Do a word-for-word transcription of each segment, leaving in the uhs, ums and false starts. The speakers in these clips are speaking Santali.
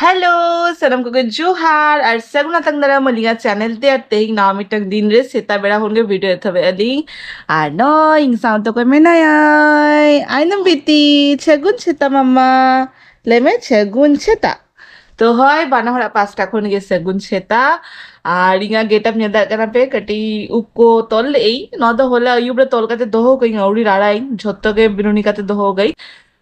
ᱦᱮᱞᱳ, ᱥᱟᱱᱟᱢ ᱠᱚᱜᱮ ᱡᱚᱦᱟᱨ ᱟᱨ ᱥᱟᱹᱜᱩᱱ ᱟᱛᱟᱝ ᱫᱟᱨᱟᱢ ᱟᱹᱞᱤᱧᱟᱜ ᱪᱮᱱᱮᱞ ᱛᱮ᱾ ᱟᱨ ᱛᱮᱦᱮᱧ ᱱᱟᱣᱟ ᱢᱤᱫᱴᱟᱝ ᱫᱤᱱ ᱨᱮ ᱥᱮᱛᱟᱜ ᱵᱮᱲᱟ ᱠᱷᱚᱱ ᱜᱮ ᱵᱷᱤᱰᱤᱭᱳ ᱮᱛᱚᱦᱚᱵᱮᱫᱼᱟ ᱞᱤᱧ᱾ ᱟᱨ ᱱᱚᱜᱼᱚᱭ ᱤᱧ ᱥᱟᱶᱛᱮ ᱚᱠᱚᱭ ᱢᱮᱱᱟᱭᱟᱭ? ᱟᱭᱱᱚᱢ ᱵᱤᱴᱤ, ᱥᱟᱹᱜᱩᱱ ᱥᱮᱛᱟᱜ ᱢᱟᱢᱟ᱾ ᱞᱟᱹᱭ ᱢᱮ, ᱥᱟᱹᱜᱩᱱ ᱥᱮᱛᱟᱜ᱾ ᱛᱚ ᱦᱳᱭ, ᱵᱟᱱᱟ ᱦᱚᱲᱟᱜ ᱯᱟᱥᱴᱟ ᱠᱷᱚᱱ ᱜᱮ ᱥᱟᱹᱜᱩᱱ ᱥᱮᱛᱟᱜ᱾ ᱟᱨ ᱤᱧᱟᱹᱜ ᱜᱮᱴᱟᱯ ᱧᱮᱞ ᱫᱟᱲᱮᱭᱟᱜ ᱠᱟᱱᱟ ᱯᱮ, ᱠᱟᱹᱴᱤᱡ ᱩᱵ ᱠᱚ ᱛᱚᱞ ᱞᱮᱫ ᱟᱹᱧ᱾ ᱱᱚᱣᱟ ᱫᱚ ᱦᱚᱞᱟ ᱟᱹᱭᱩᱵ ᱨᱮ ᱛᱚᱞ ᱠᱟᱛᱮ ᱫᱚᱦᱚ ᱠᱟᱹᱧ, ᱟᱹᱣᱨᱤ ᱨᱟᱲᱟᱧ, ᱡᱷᱚᱛᱚ ᱜᱮ ᱵᱤᱱᱩᱱᱤ ᱠᱟᱛᱮ ᱫᱚᱦᱚ ᱠᱟᱹᱧ᱾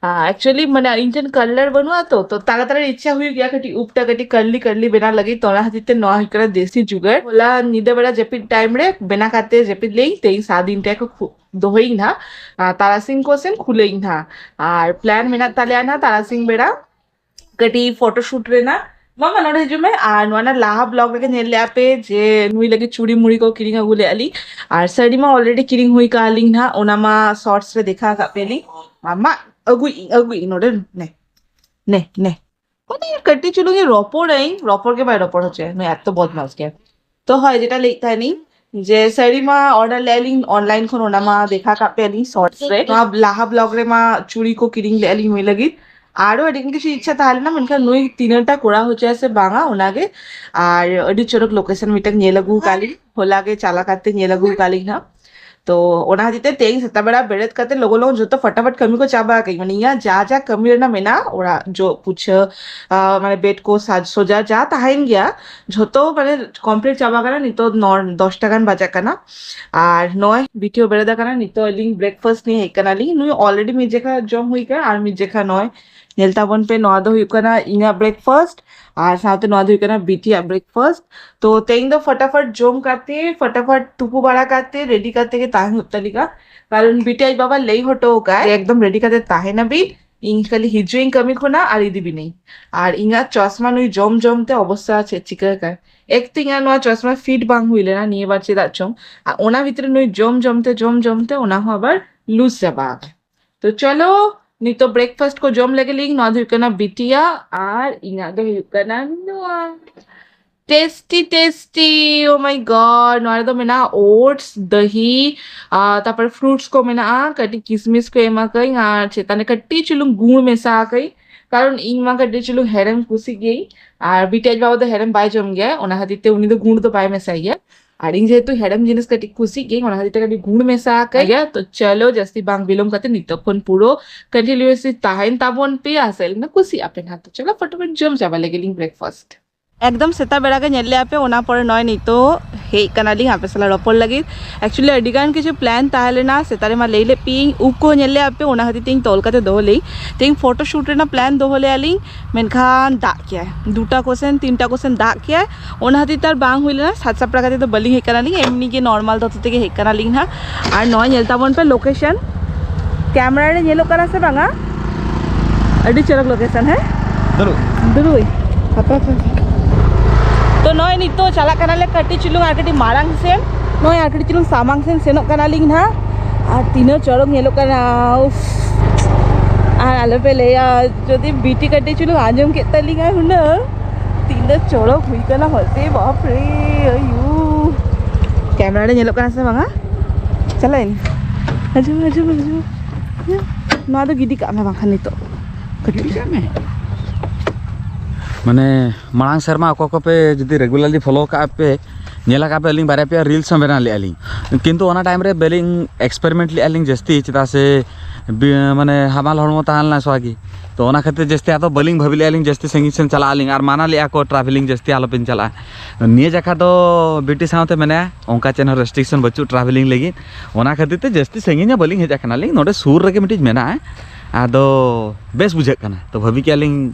ᱮᱠᱪᱩᱭᱮᱞᱤ ᱢᱟᱱᱮ ᱤᱧ ᱴᱷᱮᱱ ᱠᱟᱞᱟᱨ ᱵᱟᱹᱱᱩᱜᱼᱟ ᱛᱚ, ᱛᱚ ᱛᱟᱲᱟᱛᱟᱲᱤ ᱤᱪᱪᱷᱟ ᱦᱩᱭᱩᱜ ᱜᱮᱭᱟ ᱠᱟᱹᱴᱤᱡ ᱩᱵ ᱴᱟ ᱠᱟᱹᱴᱤᱡ ᱠᱟᱨᱞᱤ ᱠᱟᱨᱞᱤ ᱵᱮᱱᱟᱣ ᱞᱟᱹᱜᱤᱫ, ᱛᱚ ᱚᱱᱟ ᱠᱷᱟᱹᱛᱤᱨ ᱛᱮ ᱱᱚᱣᱟ ᱦᱩᱭᱩᱜ ᱠᱟᱱᱟ ᱫᱮᱥᱤ ᱡᱩᱜᱟᱲ᱾ ᱦᱚᱞᱟ ᱧᱤᱫᱟᱹ ᱵᱮᱲᱟ ᱡᱟᱹᱯᱤᱫ ᱴᱟᱭᱤᱢ ᱨᱮ ᱵᱮᱱᱟᱣ ᱠᱟᱛᱮ ᱡᱟᱹᱯᱤᱫ ᱞᱮᱭᱟᱹᱧ, ᱛᱮᱦᱮᱧ ᱥᱟᱨᱟ ᱫᱤᱱ ᱴᱟ ᱠᱚ ᱠᱷᱩ-, ᱫᱚᱦᱚᱭᱟᱹᱧ ᱱᱟᱦᱟᱜ᱾ ᱟᱨ ᱛᱟᱨᱟᱥᱤᱧ ᱠᱚ ᱥᱮᱱ ᱠᱷᱩᱞᱟᱹᱭᱟᱹᱧ ᱱᱟᱦᱟᱜ᱾ ᱟᱨ ᱯᱞᱟᱱ ᱢᱮᱱᱟᱜ ᱛᱟᱞᱮᱭᱟ ᱱᱟᱦᱟᱜ ᱛᱟᱨᱟᱥᱤᱧ ᱵᱮᱲᱟ ᱠᱟᱹᱴᱤᱡ ᱯᱷᱳᱴᱳ ᱥᱩᱴ ᱨᱮᱱᱟᱜ᱾ ᱢᱟᱢᱟ, ᱱᱚᱰᱮ ᱦᱤᱡᱩᱜ ᱢᱮ᱾ ᱟᱨ ᱱᱚᱣᱟ ᱨᱮᱱᱟᱜ ᱞᱟᱦᱟ ᱵᱞᱚᱜ ᱨᱮᱜᱮ ᱧᱮᱞ ᱞᱮᱜᱼᱟ ᱯᱮ ᱡᱮ ᱱᱩᱭ ᱞᱟᱹᱜᱤᱫ ᱪᱩᱲᱤ ᱢᱩᱲᱤ ᱠᱚ ᱠᱤᱨᱤᱧ ᱟᱹᱜᱩ ᱞᱮᱜᱼᱟ ᱞᱤᱧ᱾ ᱟᱨ ᱥᱟᱹᱲᱤ ᱢᱟ ᱚᱞᱨᱮᱰᱤ ᱠᱤᱨᱤᱧ ᱦᱩᱭ ᱠᱟᱜᱼᱟ ᱞᱤᱧ ᱱᱟᱦᱟᱜ, ᱚᱱᱟ ᱢᱟ ᱥᱚᱨᱴᱥ ᱨᱮ ᱫᱮᱠᱷᱟᱣ ᱟᱠᱟᱫ ᱯᱮ ᱞᱤᱧ᱾ ᱢᱟᱢᱟ, ᱟᱹᱜᱩᱭ ᱤᱧ, ᱟᱹᱜᱩᱭ ᱤᱧ, ᱱᱚᱰᱮ ᱱᱮ, ᱱᱮ, ᱱᱮ᱾ ᱢᱟᱱᱮ ᱠᱟᱹᱴᱤᱡ ᱪᱩᱞᱩᱝ ᱤᱧ ᱨᱚᱯᱚᱲᱟᱹᱧ, ᱨᱚᱯᱚᱲ ᱜᱮ ᱵᱟᱭ ᱨᱚᱯᱚᱲ ᱦᱚᱪᱚᱭᱟ, ᱱᱩᱭ ᱮᱛᱚ ᱵᱚᱫᱢᱟᱥ ᱜᱮ᱾ ᱛᱚ ᱦᱳᱭ, ᱡᱮᱴᱟ ᱞᱟᱹᱭᱮᱫ ᱛᱟᱦᱮᱱᱤᱧ ᱡᱮ ᱥᱟᱹᱲᱤ ᱢᱟ ᱚᱨᱰᱟᱨ ᱞᱮᱜᱼᱟ ᱞᱤᱧ ᱚᱱᱞᱟᱭᱤᱱ ᱠᱷᱚᱱ, ᱚᱱᱟ ᱢᱟ ᱫᱮᱠᱷᱟᱣ ᱠᱟᱜ ᱯᱮᱭᱟ ᱞᱤᱧ ᱥᱚᱨᱴᱥ ᱨᱮ᱾ ᱱᱚᱣᱟ ᱞᱟᱦᱟ ᱵᱞᱚᱜ ᱨᱮᱢᱟ ᱪᱩᱲᱤ ᱠᱚ ᱠᱤᱨᱤᱧ ᱞᱮᱜᱼᱟ ᱞᱤᱧ ᱱᱩᱭ ᱞᱟᱹᱜᱤᱫ᱾ ᱟᱨᱚ ᱟᱹᱰᱤ ᱜᱟᱱ ᱠᱤᱪᱷᱩ ᱤᱪᱪᱷᱟ ᱛᱟᱦᱮᱸ ᱞᱮᱱᱟ, ᱢᱮᱱᱠᱷᱟᱱ ᱱᱩᱭ ᱛᱤᱱᱟᱹᱜ ᱴᱟ ᱠᱚᱨᱟᱣ ᱦᱚᱪᱚᱭᱟ ᱥᱮ ᱵᱟᱝᱟ ᱚᱱᱟᱜᱮ᱾ ᱟᱨ ᱟᱹᱰᱤ ᱪᱚᱨᱚᱠ ᱞᱳᱠᱮᱥᱚᱱ ᱢᱤᱫᱴᱟᱝ ᱧᱮᱞ ᱟᱹᱜᱩ ᱠᱟᱜ ᱞᱤᱧ, ᱦᱚᱞᱟ ᱜᱮ ᱪᱟᱞᱟᱣ ᱠᱟᱛᱮ ᱧᱮᱞ ᱟᱹᱜᱩ ᱠᱟᱜ ᱞᱤᱧ ᱦᱟᱸᱜ᱾ ᱛᱚ ᱚᱱᱟ ᱠᱷᱟᱹᱛᱤᱨ ᱛᱮ ᱛᱮᱦᱮᱧ ᱥᱮᱛᱟᱜ ᱵᱮᱲᱟ ᱵᱮᱨᱮᱫ ᱠᱟᱛᱮ ᱞᱚᱜᱚᱱ ᱞᱚᱜᱚᱱ ᱡᱚᱛᱚ ᱯᱷᱟᱴᱟᱯᱷᱟᱴ ᱠᱟᱹᱢᱤ ᱠᱚ ᱪᱟᱵᱟ ᱟᱠᱟᱫᱟᱹᱧ, ᱢᱟᱱᱮ ᱤᱧᱟᱹᱜ ᱡᱟ ᱡᱟ ᱠᱟᱹᱢᱤ ᱨᱮᱱᱟᱜ ᱢᱮᱱᱟᱜᱼᱟ, ᱚᱲᱟᱜ ᱡᱚᱜ ᱯᱩᱪᱷᱟᱹ, ᱟᱨ ᱢᱟᱱᱮ ᱵᱮᱰ ᱠᱚ ᱥᱟᱡᱽ ᱥᱚᱡᱟ ᱡᱟ ᱛᱟᱦᱮᱱ ᱜᱮᱭᱟ, ᱡᱷᱚᱛᱚ ᱢᱟᱱᱮ ᱠᱚᱢᱯᱞᱤᱴ ᱪᱟᱵᱟ ᱠᱟᱱᱟ᱾ ᱱᱤᱛᱚᱜ ᱱᱚ ᱫᱚᱥᱴᱟ ᱜᱟᱱ ᱵᱟᱡᱟᱜ ᱠᱟᱱᱟ᱾ ᱟᱨ ᱱᱚᱜᱼᱚᱭ ᱵᱤᱴᱤ ᱦᱚᱸ ᱵᱮᱨᱮᱫ ᱟᱠᱟᱱᱟ, ᱱᱤᱛᱚᱜ ᱟᱹᱞᱤᱧ ᱵᱨᱮᱠᱯᱷᱟᱥᱴ ᱱᱤᱭᱮ ᱦᱮᱡ ᱠᱟᱱᱟᱞᱤᱧ᱾ ᱱᱩᱭ ᱚᱞᱨᱮᱰᱤ ᱢᱤᱫ ᱡᱮᱠᱷᱟ ᱡᱚᱢ ᱦᱩᱭ ᱠᱟᱱᱟ ᱟᱨ ᱢᱤᱫ ᱡᱮᱠᱷᱟ ᱱᱚᱜᱼᱚᱭ ᱧᱮᱞ ᱛᱟᱵᱚᱱ ᱯᱮ, ᱱᱚᱣᱟ ᱫᱚ ᱦᱩᱭᱩᱜ ᱠᱟᱱᱟ ᱤᱧᱟᱹᱜ ᱵᱨᱮᱠᱯᱷᱟᱥᱴ ᱟᱨ ᱥᱟᱶᱛᱮ ᱱᱚᱣᱟ ᱫᱚ ᱦᱩᱭᱩᱜ ᱠᱟᱱᱟ ᱵᱤᱴᱤᱭᱟᱜ ᱵᱨᱮᱠᱯᱷᱟᱥᱴ᱾ ᱛᱚ ᱛᱮᱦᱮᱧ ᱫᱚ ᱯᱷᱟᱴᱟᱯᱷᱟᱴ ᱡᱚᱢ ᱠᱟᱛᱮ, ᱯᱷᱟᱴᱟᱯᱷᱟᱴ ᱛᱩᱯᱩ ᱵᱟᱲᱟ ᱠᱟᱛᱮ, ᱨᱮᱰᱤ ᱠᱟᱛᱮ ᱜᱮ ᱛᱟᱦᱮᱸ ᱦᱩᱭᱩᱜ ᱛᱟᱞᱮᱭᱟ, ᱠᱟᱨᱚᱱ ᱵᱤᱴᱤ ᱟᱡ ᱵᱟᱵᱟ ᱞᱟᱹᱭ ᱦᱚᱴᱚ ᱟᱠᱟᱫ ᱡᱮ ᱮᱠᱫᱚᱢ ᱨᱮᱰᱤ ᱠᱟᱛᱮ ᱛᱟᱦᱮᱱᱟᱵᱤᱱ, ᱤᱧ ᱠᱷᱟᱹᱞᱤ ᱦᱤᱡᱩᱜ ᱤᱧ ᱠᱟᱹᱢᱤ ᱠᱷᱚᱱᱟᱜ ᱟᱨ ᱤᱫᱤ ᱵᱤᱱᱟᱹᱧ᱾ ᱟᱨ ᱤᱧᱟᱹᱜ ᱪᱚᱥᱢᱟ ᱱᱩᱭ ᱡᱚᱢ ᱡᱚᱢ ᱛᱮ ᱚᱵᱚᱥᱛᱟ ᱪᱮᱫ ᱪᱤᱠᱟᱹ ᱟᱠᱟᱱ, ᱮᱠ ᱛᱚ ᱤᱧᱟᱹᱜ ᱱᱚᱣᱟ ᱪᱚᱥᱢᱟ ᱯᱷᱤᱴ ᱵᱟᱝ ᱦᱩᱭ ᱞᱮᱱᱟ ᱱᱤᱭᱟᱹ ᱵᱟᱨ ᱪᱮᱫᱟᱜ ᱪᱚᱝ, ᱟᱨ ᱚᱱᱟ ᱵᱷᱤᱛᱨᱤ ᱱᱩᱭ ᱡᱚᱢ ᱡᱚᱢ ᱛᱮ, ᱡᱚᱢ ᱡᱚᱢ ᱛᱮ ᱚᱱᱟ ᱦᱚᱸ ᱟᱵᱟᱨ ᱞᱩᱡᱽ ᱪᱟᱵᱟ ᱟᱠᱟᱱ᱾ ᱛᱚ ᱪᱚᱞᱚ, ᱱᱤᱛᱚᱜ ᱵᱨᱮᱠᱯᱷᱟᱥᱴ ᱠᱚ ᱡᱚᱢ ᱞᱮᱜᱮ ᱞᱤᱧ᱾ ᱱᱚᱣᱟ ᱫᱚ ᱦᱩᱭᱩᱜ ᱠᱟᱱᱟ ᱵᱤᱴᱤᱭᱟ ᱟᱨ ᱤᱧᱟᱹᱜ ᱫᱚ ᱦᱩᱭᱩᱜ ᱠᱟᱱᱟ ᱱᱚᱣᱟ᱾ ᱴᱮᱥᱴᱤ ᱴᱮᱥᱴᱤ, ᱳ ᱢᱟᱭ ᱜᱚᱰ᱾ ᱱᱚᱣᱟ ᱨᱮᱫᱚ ᱢᱮᱱᱟᱜᱼᱟ ᱳᱴᱥ, ᱫᱟᱹᱦᱤ, ᱟᱨ ᱛᱟᱨᱯᱚᱨ ᱯᱷᱨᱩᱴᱥ ᱠᱚ ᱢᱮᱱᱟᱜᱼᱟ, ᱠᱟᱹᱴᱤᱡ ᱠᱤᱥᱢᱤᱥ ᱠᱚ ᱮᱢ ᱟᱠᱟᱫᱟᱹᱧ ᱟᱨ ᱪᱮᱛᱟᱱ ᱨᱮ ᱠᱟᱹᱴᱤᱡ ᱪᱩᱞᱩᱝ ᱜᱩᱲ ᱢᱮᱥᱟ ᱟᱠᱟᱫᱟᱹᱧ᱾ ᱠᱟᱨᱚᱱ ᱤᱧ ᱢᱟ ᱠᱟᱹᱴᱤᱡ ᱪᱩᱞᱩᱝ ᱦᱮᱲᱮᱢ ᱠᱩᱥᱤ ᱜᱮᱭᱟᱹᱧ, ᱟᱨ ᱵᱤᱴᱤ ᱟᱡ ᱵᱟᱵᱟ ᱫᱚ ᱦᱮᱲᱮᱢ ᱵᱟᱭ ᱡᱚᱢ ᱜᱮᱭᱟ, ᱚᱱᱟ ᱠᱷᱟᱹᱛᱤᱨ ᱛᱮ ᱩᱱᱤ ᱫᱚ ᱜᱩᱲ ᱫᱚ ᱵᱟᱭ ᱢᱮᱥᱟᱭ ᱜᱮᱭᱟ᱾ ᱟᱨ ᱤᱧ ᱡᱮᱦᱮᱛᱩ ᱦᱮᱲᱮᱢ ᱡᱤᱱᱤᱥ ᱠᱟᱹᱴᱤᱡ ᱠᱩᱥᱤ ᱜᱮᱭᱟᱹᱧ, ᱚᱱᱟ ᱠᱷᱟᱹᱛᱤᱨ ᱛᱮ ᱠᱟᱹᱴᱤᱡ ᱜᱩᱲ ᱢᱮᱥᱟ ᱟᱠᱟᱫ ᱜᱮᱭᱟ᱾ ᱛᱚ ᱪᱚᱞᱚ, ᱡᱟᱹᱥᱛᱤ ᱵᱟᱝ ᱵᱤᱞᱚᱢ ᱠᱟᱛᱮ ᱱᱤᱛᱚᱜ ᱠᱷᱚᱱ ᱯᱩᱨᱟᱹ ᱠᱚᱱᱴᱤᱱᱤᱭᱩᱥᱞᱤ ᱛᱟᱦᱮᱱ ᱛᱟᱵᱚᱱ ᱯᱮ, ᱟᱥᱟ ᱟᱹᱞᱤᱧ ᱫᱚ ᱠᱩᱥᱤᱜ ᱟᱯᱮ ᱱᱟᱦᱟᱜ᱾ ᱛᱚ ᱪᱚᱞᱚ ᱯᱷᱚᱴᱟᱯᱷᱚᱴ ᱡᱚᱢ ᱪᱟᱵᱟ ᱞᱮᱜᱮ ᱞᱤᱧ ᱵᱨᱮᱠᱯᱷᱟᱥᱴ᱾ ᱮᱠᱫᱚᱢ ᱥᱮᱛᱟᱜ ᱵᱮᱲᱟ ᱜᱮ ᱧᱮᱞ ᱞᱮᱜᱼᱟ ᱯᱮ, ᱚᱱᱟ ᱯᱚᱨᱮ ᱱᱚᱜᱼᱚᱭ ᱱᱤᱛᱚᱜ ᱦᱮᱡ ᱠᱟᱱᱟᱞᱤᱧ ᱟᱯᱮ ᱥᱟᱞᱟᱜ ᱨᱚᱯᱚᱲ ᱞᱟᱹᱜᱤᱫ᱾ ᱮᱠᱪᱩᱭᱮᱞᱤ ᱟᱹᱰᱤ ᱜᱟᱱ ᱠᱤᱪᱷᱩ ᱯᱞᱟᱱ ᱛᱟᱦᱮᱸ ᱞᱮᱱᱟ, ᱥᱮᱛᱟᱜ ᱨᱮᱢᱟ ᱞᱟᱹᱭ ᱞᱮᱫ ᱯᱮᱭᱟᱹᱧ ᱩᱵ ᱠᱚ ᱧᱮᱞ ᱞᱮᱜᱼᱟ ᱯᱮ, ᱚᱱᱟ ᱠᱷᱟᱹᱛᱤᱨ ᱛᱮ ᱤᱧ ᱛᱚᱞ ᱠᱟᱛᱮ ᱫᱚᱦᱚ ᱞᱮᱭ ᱛᱮᱦᱮᱧ ᱯᱷᱳᱴᱳ ᱥᱩᱴ ᱨᱮᱱᱟᱜ ᱯᱞᱟᱱ ᱫᱚᱦᱚ ᱞᱮᱜᱼᱟ ᱞᱤᱧ, ᱢᱮᱱᱠᱷᱟᱱ ᱫᱟᱜ ᱠᱮᱜᱼᱟᱭ, ᱫᱩᱴᱟ ᱠᱚ ᱥᱮᱱ ᱛᱤᱱᱴᱟ ᱠᱚ ᱥᱮᱱ ᱫᱟᱜ ᱠᱮᱜᱼᱟᱭ, ᱚᱱᱟ ᱠᱷᱟᱹᱛᱤᱨ ᱛᱮ ᱟᱨ ᱵᱟᱝ ᱦᱩᱭ ᱞᱮᱱᱟ᱾ ᱥᱟᱡᱽ ᱥᱟᱯᱲᱟᱣ ᱠᱟᱛᱮ ᱫᱚ ᱵᱟᱹᱞᱤᱧ ᱦᱮᱡ ᱠᱟᱱᱟᱞᱤᱧ, ᱮᱢᱱᱤ ᱜᱮ ᱱᱚᱨᱢᱟᱞ ᱫᱷᱚᱛᱚ ᱛᱮᱜᱮ ᱦᱮᱡ ᱠᱟᱱᱟᱞᱤᱧ ᱱᱟᱦᱟᱜ᱾ ᱟᱨ ᱱᱚᱜᱼᱚᱭ ᱧᱮᱞ ᱛᱟᱵᱚᱱ ᱯᱮ ᱞᱳᱠᱮᱥᱚᱱ, ᱠᱮᱢᱮᱨᱟ ᱨᱮ ᱧᱮᱞᱚᱜ ᱠᱟᱱᱟ ᱥᱮ ᱵᱟᱝᱟ? ᱟᱹᱰᱤ ᱪᱚᱨᱚᱠ ᱞᱳᱠᱮᱥᱚᱱ, ᱦᱮᱸ? ᱫᱩᱨᱩᱭ᱾ ᱫᱩᱨᱩᱭ᱾ ᱦᱟᱯᱮ, ᱦᱟᱯᱮ, ᱦᱟᱯᱮ᱾ ᱛᱚ ᱱᱚᱜᱼᱚᱭ ᱱᱤᱛᱚᱜ ᱪᱟᱞᱟᱜ ᱠᱟᱱᱟᱞᱮ ᱠᱟᱹᱴᱤᱡ ᱪᱩᱞᱩᱝ ᱟᱨ ᱠᱟᱹᱴᱤᱡ ᱢᱟᱲᱟᱝ ᱥᱮᱱ, ᱱᱚᱜᱼᱚᱭ ᱟᱨ ᱠᱟᱹᱴᱤᱡ ᱪᱩᱞᱩᱝ ᱥᱟᱢᱟᱝ ᱥᱮᱱ ᱥᱮᱱᱚᱜ ᱠᱟᱱᱟᱞᱤᱧ ᱱᱟᱦᱟᱜ᱾ ᱟᱨ ᱛᱤᱱᱟᱹᱜ ᱪᱚᱨᱚᱠ ᱧᱮᱞᱚᱜ ᱠᱟᱱᱟ, ᱩᱯᱷ᱾ ᱟᱨ ᱟᱞᱚᱯᱮ ᱞᱟᱹᱭᱟ, ᱡᱩᱫᱤ ᱵᱤᱴᱤ ᱠᱟᱹᱴᱤᱡ ᱪᱩᱞᱩᱝ ᱟᱸᱡᱚᱢ ᱠᱮᱫ ᱛᱟᱹᱞᱤᱧᱟ ᱦᱩᱱᱟᱹᱝ, ᱛᱤᱱᱟᱹᱜ ᱪᱚᱨᱚᱠ ᱦᱩᱭ ᱠᱟᱱᱟ ᱦᱚᱥᱮ, ᱵᱟᱯ ᱨᱮ, ᱟᱭᱩ᱾ ᱠᱮᱢᱮᱨᱟ ᱨᱮ ᱧᱮᱞᱚᱜ ᱠᱟᱱᱟ ᱥᱮ ᱵᱟᱝᱟ? ᱪᱟᱞᱟᱣᱮᱱ᱾ ᱦᱤᱡᱩᱜ ᱢᱮ, ᱦᱤᱡᱩᱜ ᱢᱮ, ᱦᱤᱡᱩᱜ ᱢᱮ᱾ ᱱᱚᱣᱟ ᱫᱚ ᱜᱤᱰᱤ ᱠᱟᱜ ᱢᱮ, ᱵᱟᱝᱠᱷᱟᱱ ᱱᱤᱛᱚᱜ ᱠᱟᱹᱴᱤᱡ᱾ ᱜᱤᱰᱤ ᱠᱟᱜ ᱢᱮ᱾ ᱢᱟᱱᱮ, ᱢᱟᱲᱟᱝ ᱥᱮᱨᱢᱟ ᱚᱠᱚᱭ ᱠᱚᱯᱮ ᱡᱩᱫᱤ ᱨᱮᱜᱩᱞᱟᱨᱞᱤ ᱯᱷᱚᱞᱳ ᱠᱟᱜᱼᱟ ᱯᱮ, ᱧᱮᱞ ᱟᱠᱟᱫ ᱯᱮ, ᱟᱹᱞᱤᱧ ᱵᱟᱨᱭᱟ ᱯᱮᱭᱟ ᱨᱤᱞᱥ ᱦᱚᱸ ᱵᱮᱱᱟᱣ ᱞᱮᱫᱼᱟ ᱞᱤᱧ, ᱠᱤᱱᱛᱩ ᱚᱱᱟ ᱴᱟᱭᱤᱢ ᱨᱮ ᱵᱟᱹᱞᱤᱧ ᱮᱠᱥᱯᱮᱨᱤᱢᱮᱱᱴ ᱞᱮᱫᱼᱟ ᱞᱤᱧ ᱡᱟᱹᱥᱛᱤ, ᱪᱮᱫᱟᱜ ᱥᱮ ᱵᱤ-, ᱢᱟᱱᱮ, ᱦᱟᱢᱟᱞ ᱦᱚᱲᱢᱚ ᱛᱟᱦᱮᱸ ᱞᱮᱱᱟ ᱥᱚᱣᱟᱜᱤ, ᱛᱚ ᱚᱱᱟ ᱠᱷᱟᱹᱛᱤᱨ ᱡᱟᱹᱥᱛᱤ ᱟᱫᱚ ᱵᱟᱹᱞᱤᱧ ᱵᱷᱟᱹᱵᱤ ᱞᱮᱫᱼᱟ ᱞᱤᱧ ᱡᱟᱹᱥᱛᱤ ᱥᱟᱺᱜᱤᱧ ᱥᱮᱱ ᱪᱟᱞᱟᱜ ᱟᱹᱞᱤᱧ, ᱟᱨ ᱢᱟᱱᱟ ᱞᱮᱫᱼᱟ ᱠᱚ ᱴᱨᱟᱵᱷᱮᱞᱤᱝ ᱡᱟᱹᱥᱛᱤ ᱟᱞᱚᱵᱤᱱ ᱪᱟᱞᱟᱜᱼᱟ᱾ ᱱᱤᱭᱟᱹ ᱡᱟᱠᱷᱟ ᱫᱚ ᱵᱤᱴᱤ ᱥᱟᱶᱛᱮ ᱢᱮᱱᱟᱭᱟ, ᱚᱱᱠᱟ ᱪᱮᱫ ᱦᱚᱸ ᱨᱮᱥᱴᱨᱤᱠᱥᱚᱱ ᱵᱟᱹᱪᱩᱜ ᱴᱨᱟᱵᱷᱮᱞᱤᱝ ᱞᱟᱹᱜᱤᱫ, ᱚᱱᱟ ᱠᱷᱟᱹᱛᱤᱨ ᱛᱮ ᱡᱟᱹᱥᱛᱤ ᱥᱟᱺᱜᱤᱧ ᱦᱚᱸ ᱵᱟᱹᱞᱤᱧ ᱦᱮᱡ ᱟᱠᱟᱱᱟ ᱞᱤᱧ᱾ ᱱᱚᱰᱮ ᱥᱩᱨ ᱨᱮᱜᱮ ᱢᱤᱫᱴᱤᱡ ᱢᱮᱱᱟᱜᱼᱟ, ᱟᱫᱚ ᱵᱮᱥ ᱵᱩᱡᱷᱟᱹᱜ ᱠᱟᱱᱟ, ᱛᱚ ᱵᱷᱟᱹᱵᱤ ᱠᱮᱫᱼᱟ ᱞᱤᱧ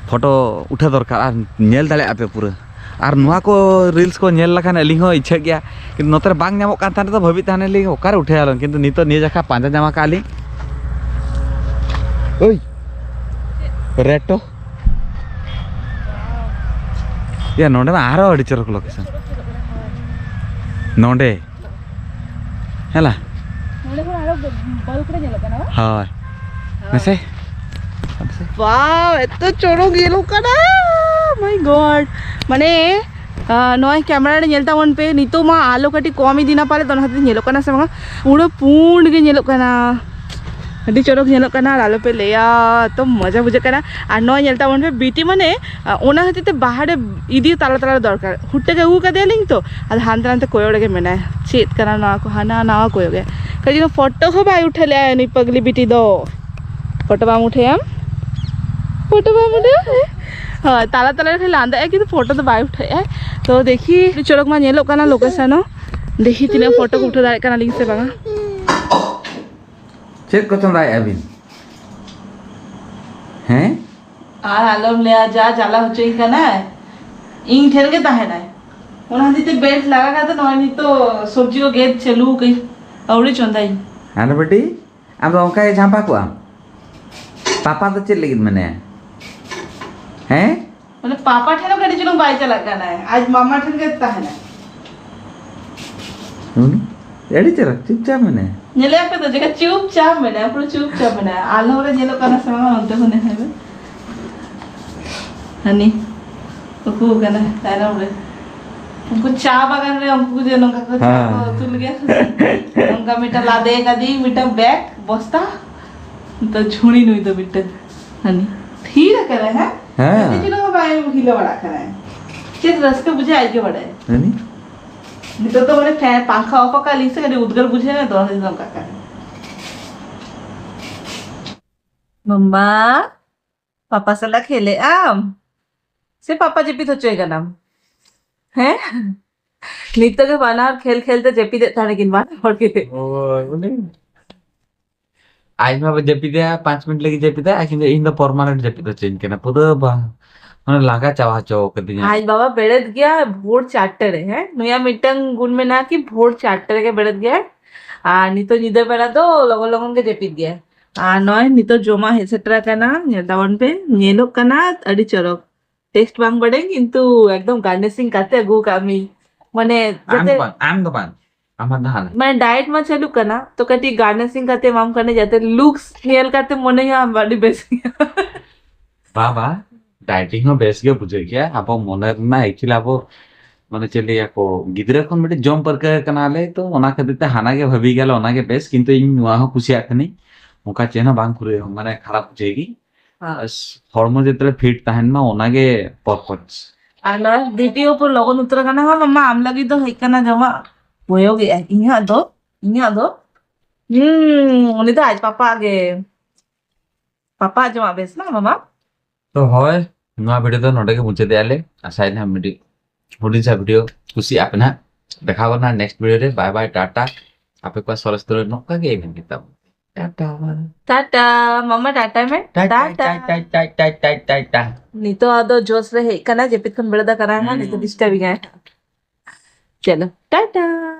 ᱯᱷᱳᱴᱳ ᱩᱴᱷᱟᱹᱣ ᱫᱚᱨᱠᱟᱨ, ᱟᱨ ᱧᱮᱞ ᱫᱟᱲᱮᱭᱟᱜᱼᱟ ᱯᱮ ᱯᱩᱨᱟᱹ᱾ ᱟᱨ ᱱᱚᱣᱟ ᱠᱚ ᱨᱤᱞᱥ ᱠᱚ ᱧᱮᱞ ᱞᱮᱠᱷᱟᱱ ᱟᱹᱞᱤᱧ ᱦᱚᱸ ᱤᱪᱪᱷᱟᱹᱜ ᱜᱮᱭᱟ, ᱠᱤᱱᱛᱩ ᱱᱚᱛᱮ ᱨᱮ ᱵᱟᱝ ᱧᱟᱢᱚᱜ ᱠᱟᱱ ᱛᱟᱦᱮᱸ ᱫᱚ ᱵᱷᱟᱹᱵᱤ ᱛᱟᱦᱮᱱᱟᱞᱤᱧ ᱚᱠᱟᱨᱮ ᱩᱴᱷᱟᱹᱣ ᱟᱞᱟᱝ, ᱠᱤᱱᱛᱩ ᱱᱤᱛᱚᱜ ᱱᱤᱭᱟᱹ ᱡᱟᱠᱷᱟ ᱯᱟᱸᱡᱟ ᱧᱟᱢ ᱟᱠᱟᱫ ᱞᱤᱧ᱾ ᱳᱭ ᱨᱮᱴᱳ᱾ ᱭᱟ, ᱱᱚᱰᱮ ᱢᱟ ᱟᱨᱦᱚᱸ ᱟᱹᱰᱤ ᱪᱚᱨᱚᱠ ᱞᱳᱠᱮᱥᱚᱱ᱾ ᱱᱚᱰᱮ᱾ ᱦᱮᱞᱟ᱾ ᱱᱚᱰᱮ ᱠᱷᱚᱱ ᱟᱨᱦᱚᱸ ᱵᱟᱞᱠ ᱨᱮ ᱧᱮᱞᱚᱜ ᱠᱟᱱᱟ, ᱵᱟᱝ? ᱦᱳᱭ᱾ ᱦᱳᱭ᱾ ᱢᱮᱥᱮ᱾ ᱵᱟᱣ, ᱮᱛᱚ ᱪᱚᱨᱚᱠ ᱧᱮᱞᱚᱜ ᱠᱟᱱᱟ᱾ My God᱾ ᱢᱟᱱᱮ, ᱟᱸ, ᱱᱚᱜᱼᱚᱭ ᱠᱮᱢᱮᱨᱟ ᱨᱮ ᱧᱮᱞ ᱛᱟᱵᱚᱱ ᱯᱮ, ᱱᱤᱛᱚᱜ ᱢᱟ ᱟᱞᱚ ᱠᱟᱹᱴᱤᱡ ᱠᱚᱢ ᱤᱫᱤᱱᱟ ᱯᱟᱞᱮ, ᱚᱱᱟ ᱠᱷᱟᱹᱛᱤᱨ ᱧᱮᱞᱚᱜ ᱠᱟᱱᱟ ᱥᱮ ᱵᱟᱝᱟ? ᱯᱩᱨᱟᱹ ᱯᱩᱸᱰ ᱜᱮ ᱧᱮᱞᱚᱜ ᱠᱟᱱᱟ᱾ ᱟᱹᱰᱤ ᱪᱚᱨᱚᱠ ᱧᱮᱞᱚᱜ ᱠᱟᱱᱟ, ᱟᱨ ᱟᱞᱚᱯᱮ ᱞᱟᱹᱭᱟ, ᱮᱛᱚ ᱢᱚᱡᱟ ᱵᱩᱡᱷᱟᱹᱜ ᱠᱟᱱᱟ᱾ ᱟᱨ ᱱᱚᱣᱟ ᱧᱮᱞ ᱛᱟᱵᱚᱱ ᱯᱮ, ᱵᱤᱴᱤ ᱢᱟᱱᱮ, ᱟ, ᱚᱱᱟ ᱠᱷᱟᱹᱛᱤᱨ ᱛᱮ ᱵᱟᱦᱟ ᱨᱮ ᱤᱫᱤ ᱛᱟᱞᱟ ᱛᱟᱞᱟ ᱨᱮ ᱫᱚᱨᱠᱟᱨ᱾ ᱦᱩᱴ ᱛᱮᱜᱮ ᱟᱹᱜᱩ ᱠᱟᱫᱮᱭᱟᱞᱤᱧ ᱛᱚ, ᱟᱫᱚ ᱦᱟᱱᱛᱮ ᱱᱟᱛᱮ ᱠᱚᱭᱚᱜ ᱨᱮᱜᱮ ᱢᱮᱱᱟᱭ᱾ ᱪᱮᱫ ᱠᱟᱱᱟ ᱱᱚᱣᱟ ᱠᱚ, ᱦᱟᱱᱟ ᱱᱟᱣᱟ ᱠᱚᱭᱚᱜ ᱜᱮ᱾ ᱠᱟᱹᱡ ᱪᱩᱞᱩᱝ ᱯᱷᱳᱴᱳ ᱦᱚᱸ ᱵᱟᱭ ᱩᱴᱷᱟᱹ ᱞᱮᱜᱼᱟ ᱩᱱᱤ ᱯᱟᱜᱽᱞᱤ ᱵᱤᱴᱤ ᱫᱚ᱾ ᱯᱷᱳᱴᱳ ᱵᱟᱢ ᱩᱴᱷᱟᱹᱭᱟᱢ? ᱯᱷᱳᱴᱳ ᱵᱟᱢ ᱩᱴᱷᱟᱹᱭᱟ? ᱦᱳᱭ, ᱛᱟᱞᱟ ᱛᱟᱞᱟ ᱨᱮ ᱞᱟᱸᱫᱟᱜᱼᱟᱭ, ᱠᱤᱱᱛᱩ ᱯᱷᱳᱴᱳ ᱫᱚ ᱵᱟᱭ ᱩᱴᱷᱟᱹᱭᱮᱜᱼᱟᱭ᱾ ᱛᱚ ᱫᱮᱠᱷᱤ, ᱟᱹᱰᱤ ᱪᱚᱨᱚᱠ ᱢᱟ ᱧᱮᱞᱚᱜ ᱠᱟᱱᱟ ᱞᱳᱠᱮᱥᱚᱱ ᱦᱚᱸ᱾ ᱫᱮᱠᱷᱤ ᱛᱤᱱᱟᱹᱜ ᱯᱷᱳᱴᱳ ᱠᱚ ᱩᱴᱷᱟᱹᱣ ᱫᱟᱲᱮᱭᱟᱜ ᱠᱟᱱᱟ ᱞᱤᱧ ᱥᱮ ᱵᱟᱝᱟ᱾ ᱪᱮᱫ ᱠᱚ ᱪᱚᱸᱫᱟᱭᱮᱫᱼᱟ ᱵᱤᱱ? ᱦᱮᱸ? ᱟᱨ ᱟᱞᱚᱢ ᱞᱟᱹᱭᱟ, ᱡᱟ ᱡᱟᱞᱟ ᱦᱚᱪᱚᱧ ᱠᱟᱱᱟᱭ, ᱤᱧ ᱴᱷᱮᱱ ᱜᱮ ᱛᱟᱦᱮᱱᱟᱭ᱾ ᱚᱱᱟ ᱠᱷᱟᱹᱛᱤᱨ ᱛᱮ ᱵᱮᱰ ᱞᱟᱜᱟ ᱠᱟᱛᱮ ᱱᱚᱜᱼᱚᱭ ᱱᱤᱛᱚᱜ ᱥᱚᱵᱽᱡᱤ ᱠᱚ ᱜᱮᱫ ᱪᱟᱹᱞᱩ ᱠᱟᱹᱧ, ᱟᱹᱣᱨᱤ ᱪᱚᱸᱫᱟᱭᱤᱧ᱾ ᱟᱨ ᱵᱤᱴᱤ, ᱟᱢ ᱫᱚ ᱚᱱᱠᱟ ᱜᱮ ᱡᱷᱟᱢᱯᱟ ᱠᱚᱜ ᱟᱢ? ᱯᱟᱯᱟ ᱫᱚ ᱪᱮᱫ ᱞᱟᱹᱜᱤᱫ ᱢᱮᱱᱟᱭᱟ? ᱦᱮᱸ? ᱢᱟᱱᱮ ᱯᱟᱯᱟ ᱴᱷᱮᱱ ᱦᱚᱸ ᱠᱟᱹᱴᱤᱡ ᱪᱩᱞᱩᱝ ᱵᱟᱭ ᱪᱟᱞᱟᱜ ᱠᱟᱱᱟᱭ, ᱟᱡ ᱢᱟᱢᱟ ᱴᱷᱮᱱ ᱜᱮ ᱛᱟᱦᱮᱱᱟᱭ᱾ ᱦᱩᱸ? ᱟᱹᱰᱤ ᱪᱮᱦᱨᱟ, ᱪᱩᱯᱪᱟᱯ ᱢᱮᱱᱟᱭᱟ᱾ ᱧᱮᱞᱮᱭᱟ ᱯᱮ ᱛᱚ, ᱪᱮᱫᱠᱟ ᱪᱩᱯᱪᱟᱯ ᱢᱮᱱᱟᱭᱟ, ᱯᱩᱨᱟᱹ ᱪᱩᱯᱪᱟᱯ ᱢᱮᱱᱟᱭᱟ᱾ ᱟᱞᱚᱢ ᱨᱮ ᱧᱮᱞᱚᱜ ᱠᱟᱱᱟ ᱥᱮ ᱵᱟᱝ, ᱚᱱᱛᱮ ᱠᱷᱚᱱ ᱧᱮᱞ ᱢᱮ᱾ ᱦᱟᱹᱱᱤ ᱩᱠᱩ ᱠᱟᱱᱟ ᱛᱟᱭᱱᱚᱢ ᱨᱮ᱾ ᱩᱱᱠᱩ ᱪᱟ ᱵᱟᱜᱟᱱ ᱨᱮ ᱩᱱᱠᱩ ᱡᱮ ᱱᱚᱝᱠᱟ ᱠᱚ ᱪᱟ ᱠᱚ ᱦᱮᱸ᱾ ᱩᱛᱩ ᱞᱮᱜᱮ᱾ ᱱᱚᱝᱠᱟ ᱢᱤᱫᱴᱟᱝ ᱞᱟᱫᱮ ᱠᱟᱫᱮᱭᱟᱹᱧ, ᱢᱤᱫᱴᱟᱝ ᱵᱮᱜᱽ, ᱵᱚᱥᱛᱟ᱾ ᱱᱤᱛᱚᱜ ᱡᱷᱩᱲᱤ ᱱᱩᱭ ᱫᱚ ᱢᱤᱫᱴᱟᱝ᱾ ᱦᱟᱹᱱᱤ ᱛᱷᱤᱨ ᱟᱠᱟᱱᱟᱭ, ᱦᱮᱸ? ᱦᱮᱸ᱾ ᱠᱟᱹᱴᱤᱡ ᱪᱩᱞᱩᱝ ᱦᱚᱸ ᱵᱟᱭ ᱦᱤᱞᱟᱹ ᱵᱟᱲᱟᱜ ᱠᱟᱱᱟᱭ᱾ ᱪᱮᱫ ᱨᱟᱹᱥᱠᱟᱹ ᱵᱩᱡᱷᱟᱹᱜᱼᱟ, ᱟᱡ ᱜᱮ ᱵᱟᱲᱟᱭᱟ᱾ ᱦᱟᱹᱱᱤ? ᱱᱤᱛᱚᱜ ᱫᱚ ᱢᱟᱱᱮ ᱯᱷᱮᱱ, ᱯᱟᱝᱠᱷᱟ ᱚᱯᱷ ᱟᱠᱟᱫ ᱞᱤᱧ ᱥᱮ ᱠᱟᱹᱴᱤᱡ ᱩᱫᱽᱜᱟᱹᱨ ᱵᱩᱡᱷᱟᱹᱣ ᱮᱱᱟ, ᱫᱚᱢᱮ ᱱᱚᱝᱠᱟ ᱠᱟᱱᱟ᱾ ᱢᱟᱢᱟ, ᱯᱟᱯᱟ ᱥᱟᱞᱟᱜ ᱠᱷᱮᱞᱮᱜ ᱟᱢ ᱥᱮ ᱯᱟᱯᱟ ᱡᱟᱹᱯᱤᱫ ᱦᱚᱪᱚᱭ ᱠᱟᱱᱟᱢ? ᱦᱮᱸ? ᱱᱤᱛᱚᱜ ᱜᱮ ᱵᱟᱱᱟ ᱦᱚᱲ ᱠᱷᱮᱞ ᱠᱷᱮᱞ ᱛᱮ ᱡᱟᱹᱯᱤᱫᱮᱫ ᱛᱟᱦᱮᱱᱟᱠᱤᱱ ᱵᱟᱱᱟ ᱦᱚᱲ ᱜᱮ᱾ ᱦᱳᱭ, ᱩᱱᱤ ᱟᱡ ᱢᱟ ᱡᱟᱹᱯᱤᱫᱟ, ᱯᱟᱸᱪ ᱢᱤᱱᱤᱴ ᱞᱟᱹᱜᱤᱫ ᱡᱟᱹᱯᱤᱫᱟ, ᱟᱨ ᱠᱤᱱᱛᱩ ᱤᱧ ᱫᱚ ᱯᱟᱨᱢᱟᱱᱮᱱᱴ ᱡᱟᱹᱯᱤᱫ ᱦᱚᱪᱚᱧ ᱠᱟᱱᱟ᱾ ᱯᱩᱨᱟᱹ ᱵᱟᱝ, ᱢᱟᱱᱮ ᱞᱟᱸᱜᱟ ᱪᱟᱵᱟ ᱦᱚᱪᱚ ᱠᱟᱫᱤᱧᱟ᱾ ᱟᱡ ᱵᱟᱵᱟ ᱵᱮᱨᱮᱫ ᱜᱮᱭᱟ ᱵᱷᱳᱨ ᱪᱟᱨᱴᱮ ᱨᱮ, ᱦᱮᱸ? ᱱᱩᱭᱟᱜ ᱢᱤᱫᱴᱟᱝ ᱜᱩᱱ ᱢᱮᱱᱟᱜᱼᱟ ᱠᱤ ᱵᱷᱳᱨ ᱪᱟᱨᱴᱮ ᱨᱮᱜᱮ ᱵᱮᱨᱮᱫ ᱜᱮᱭᱟᱭ᱾ ᱟᱨ ᱱᱤᱛᱚᱜ ᱧᱤᱫᱟᱹ ᱵᱮᱲᱟ ᱫᱚ ᱞᱚᱜᱚᱱ ᱞᱚᱜᱚᱱ ᱜᱮ ᱡᱟᱹᱯᱤᱫ ᱜᱮᱭᱟᱭ᱾ ᱟᱨ ᱱᱚᱜᱼᱚᱭ ᱱᱤᱛᱚᱜ ᱡᱚᱢᱟᱜ ᱦᱮᱡ ᱥᱮᱴᱮᱨ ᱟᱠᱟᱱᱟ, ᱧᱮᱞ ᱛᱟᱵᱚᱱ ᱯᱮ, ᱧᱮᱞᱚᱜ ᱠᱟᱱᱟ ᱟᱹᱰᱤ ᱪᱚᱨᱚᱠ᱾ ᱴᱮᱥᱴ ᱵᱟᱝ ᱵᱟᱰᱟᱭᱟᱹᱧ, ᱠᱤᱱᱛᱩ ᱮᱠᱫᱚᱢ ᱜᱟᱨᱱᱮᱥᱤᱝ ᱠᱟᱛᱮ ᱟᱹᱜᱩ ᱠᱟᱜ ᱢᱤᱧ᱾ ᱢᱟᱱᱮ ᱟᱢ ᱡᱟᱛᱮ ᱫᱚ ᱵᱟᱝ, ᱟᱢ ᱫᱚ ᱵᱟᱝ, ᱟᱢᱟᱜ ᱫᱚ ᱦᱟᱱᱟ᱾ ᱢᱟᱱᱮ ᱰᱟᱭᱮᱴ ᱢᱟ ᱪᱟᱹᱞᱩᱜ ᱠᱟᱱᱟ, ᱛᱚ ᱠᱟᱹᱴᱤᱡ ᱜᱟᱨᱱᱮᱥᱤᱝ ᱠᱟᱛᱮ ᱮᱢᱟᱢ ᱠᱟᱱᱟ, ᱡᱟᱛᱮ ᱞᱩᱠᱥ ᱧᱮᱞ ᱠᱟᱛᱮ ᱢᱚᱱᱮ ᱦᱩᱭᱩᱜᱼᱟ ᱟᱢ ᱟᱹᱰᱤ ᱵᱮᱥ ᱜᱮᱭᱟ᱾ ᱵᱟᱵᱟ, ᱰᱟᱭᱮᱴᱤᱝ ᱦᱚᱸ ᱵᱮᱥ ᱜᱮ ᱵᱩᱡᱷᱟᱹᱜ ᱜᱮᱭᱟ᱾ ᱟᱵᱚ ᱢᱚᱱᱮ ᱨᱮᱱᱟᱜ actually ᱟᱵᱚ ᱢᱟᱱᱮ ᱪᱮᱫ ᱞᱟᱹᱭᱟ ᱠᱚ, ᱜᱤᱫᱽᱨᱟᱹ ᱠᱷᱚᱱ ᱢᱤᱫᱴᱮᱱ ᱡᱚᱢ ᱯᱟᱹᱨᱠᱟᱹ ᱠᱟᱱᱟᱞᱮ, ᱛᱚ ᱚᱱᱟ ᱠᱷᱟᱹᱛᱤᱨ ᱛᱮ ᱦᱟᱱᱟ ᱜᱮ ᱵᱷᱟᱹᱵᱤ ᱜᱮᱭᱟᱞᱮ, ᱚᱱᱟ ᱜᱮ ᱵᱮᱥ᱾ ᱠᱤᱱᱛᱩ ᱤᱧ ᱱᱚᱣᱟ ᱦᱚᱸ ᱠᱩᱥᱤᱭᱟᱜ ᱠᱟᱹᱱᱟᱹᱧ, ᱚᱱᱠᱟ ᱪᱮᱫ ᱦᱚᱸ ᱵᱟᱝ ᱠᱷᱩᱨᱟᱹᱭ ᱢᱟᱱᱮ ᱠᱷᱟᱨᱟᱯ ᱵᱩᱡᱷᱟᱹᱣ ᱜᱮ᱾ ᱦᱮᱸ᱾ ᱵᱟᱥ, ᱦᱚᱲᱢᱚ ᱡᱟᱛᱮ ᱯᱷᱤᱴ ᱛᱟᱦᱮᱱ ᱢᱟ, ᱚᱱᱟᱜᱮ ᱯᱚᱨᱯᱚᱡᱽ᱾ ᱟᱨ ᱱᱚᱣᱟ ᱵᱷᱤᱰᱤᱭᱳ ᱯᱩᱨᱟᱹ ᱞᱚᱜᱚᱱ ᱩᱛᱟᱹᱨ ᱠᱟᱱᱟ᱾ ᱦᱚᱸ ᱢᱟᱢᱟ, ᱟᱢ ᱞᱟᱹᱜᱤᱫ ᱫᱚ ᱦᱮᱡ ᱠᱟᱱᱟ ᱡᱚᱢᱟᱜ᱾ ᱵᱚᱭᱚ ᱜᱮ ᱟᱭ᱾ ᱤᱧᱟᱹᱜ ᱫᱚ, ᱤᱧᱟᱹᱜ ᱫᱚ, ᱦᱩᱸ, ᱩᱱᱤ ᱫᱚ ᱟᱡ ᱯᱟᱯᱟ ᱜᱮ᱾ ᱯᱟᱯᱟ ᱡᱚᱢᱟᱜ ᱵᱮᱥ ᱢᱟ, ᱢᱟᱢᱟ? ᱛᱚ ᱦᱳᱭ, ᱱᱚᱣᱟ ᱵᱷᱤᱰᱤᱭᱳ ᱫᱚ ᱱᱚᱰᱮ ᱜᱮ ᱢᱩᱪᱟᱹᱫᱮᱜᱼᱟ ᱞᱮ᱾ ᱟᱥᱟᱭ ᱫᱟᱹᱧ ᱢᱤᱫᱴᱤᱡ ᱦᱩᱰᱤᱧ ᱥᱟ ᱵᱷᱤᱰᱤᱭᱳ ᱠᱩᱥᱤᱭᱟᱜ ᱯᱮ ᱱᱟᱦᱟᱜ᱾ ᱫᱮᱠᱷᱟᱣ ᱵᱚᱱᱟ ᱱᱮᱠᱥᱴ ᱵᱷᱤᱰᱤᱭᱳ ᱨᱮ᱾ ᱵᱟᱭ ᱵᱟᱭ, ᱴᱟᱴᱟ᱾ ᱟᱯᱮ ᱠᱚᱣᱟᱜ ᱥᱚᱨᱮᱥ ᱫᱩᱞᱟᱹᱲ ᱱᱚᱝᱠᱟ ᱜᱮ ᱮᱵᱷᱮᱱ ᱜᱮ ᱛᱟᱵᱚᱱ᱾ ᱴᱟᱴᱟ᱾ ᱴᱟᱴᱟ, ᱢᱟᱢᱟ ᱴᱟᱴᱟ ᱢᱮ᱾ ᱴᱟᱴᱟ, ᱴᱟᱴᱟ᱾ ᱴᱟᱴᱟ, ᱴᱟᱴᱟ, ᱴᱟᱴᱟ, ᱴᱟᱴᱟ᱾ ᱱᱤᱛᱚᱜ ᱟᱫᱚ ᱡᱳᱥ ᱨᱮ ᱦᱮᱡ ᱠᱟᱱᱟ, ᱡᱟᱹᱯᱤᱫ ᱠᱷᱚᱱ ᱵᱮᱨᱮᱫ ᱟᱠᱟᱱᱟ ᱦᱟᱸᱜ, ᱦᱩᱸ᱾ ᱱᱤᱛᱚᱜ ᱰᱤᱥᱴᱟᱨᱵ ᱮᱫᱟᱭ᱾ ᱪᱚᱞᱚ, ᱴᱟᱴᱟ᱾